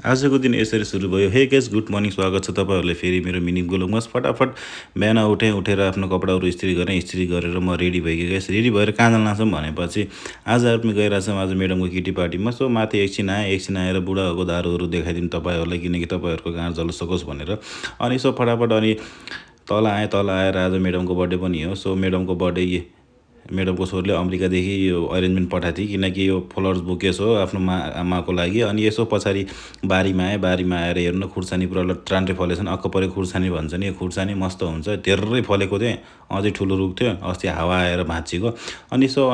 आजको दिन यसरी सुरु भयो। हे गाइस, गुड मर्निङ, स्वागत छ तपाईँहरूलाई फेरि मेरो मिनी ब्लगमा। फटाफट बिहान उठेर आफ्नो कपडाहरू इस्त्री गरेर म रेडी भइगएँ गाइस। रेडी भएर कहाँ जान लाग्छौँ भनेपछि आज हामी गइरहेछौँ आज म्याडमको किटी पार्टीमा। सो माथि एकछिन आएर बुढाहरूको दारूहरू देखाइदिउँ तपाईँहरूलाई, किनकि तपाईँहरूको गाँड जल्न सकोस् भनेर। अनि सो फटाफट अनि तल आएर आज म्याडमको बर्थडे पनि हो। सो म्याडमको बर्थडे म्याडमको छोरीले अमेरिकादेखि यो अरेन्जमेन्ट पठाएको थियो, किनकि यो फ्लावर्स बुकेस हो आफ्नो आमाको लागि। अनि यसो पछाडि बारीमा आएर हेर्नु खुर्सानी पुरा ट्रान्ड्रे फलेछन्। अक्क परेको खुर्सानी भन्छ नि, यो खुर्सानी मस्त हुन्छ, धेरै फलेको थियो, अझै ठुलो रुख थियो, अस्ति हावा आएर भाँचिएको। अनि सो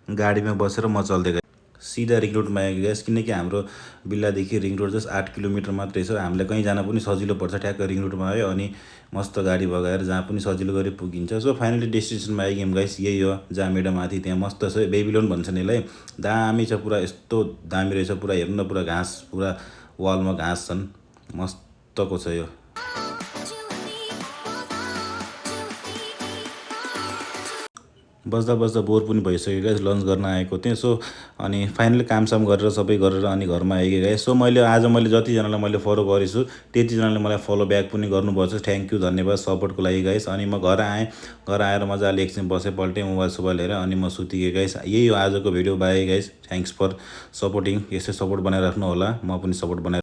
गाडीमा बसेर म चल्दै गएँ सिधा रिङ रोडमा आएको गएँ, किनकि हाम्रो बिल्लादेखि रिङ रोड जस्ट 8 किलोमिटर मात्रै छ। हामीलाई कहीँ जान पनि सजिलो पर्छ, ठ्याक्क रिङ रोडमा आयो अनि मस्त गाडी भगाएर जहाँ पनि सजिलो गरी पुगिन्छ। सो फाइनली डेस्टिनेसनमा आइगयौँ गाइस। यही हो जहाँ म्याडम माथि, त्यहाँ मस्त छ, बेबिलोन भन्छन् यसलाई। दामी छ पुरा, यस्तो दामी रहेछ पुरा। हेर्नु न पुरा घाँस, पुरा वालमा घाँस छन्, मस्तको छ यो। बस्दा बोर पनि भइसक्यो गाइस, लन्च गर्न आएको थिएँ। सो अनि फाइनली कामसाम गरेर सबै गरेर अनि घरमा आइगएँ गाइस। सो आज मैले जतिजनालाई मैले फलो गरेछु त्यतिजनाले मलाई फलो ब्याक पनि गर्नुपर्छ। थ्याङ्क यू, धन्यवाद सपोर्टको लागि गाइस। अनि म घर आएर मजाले एकछिन पल्टेँ मोबाइल हेरेर अनि म सुतिगएँ गाइस। यही हो आजको video. Bye guys, thanks for supporting. यसै सपोर्ट बनाइराख्नु होला, म पनि सपोर्ट बनाइ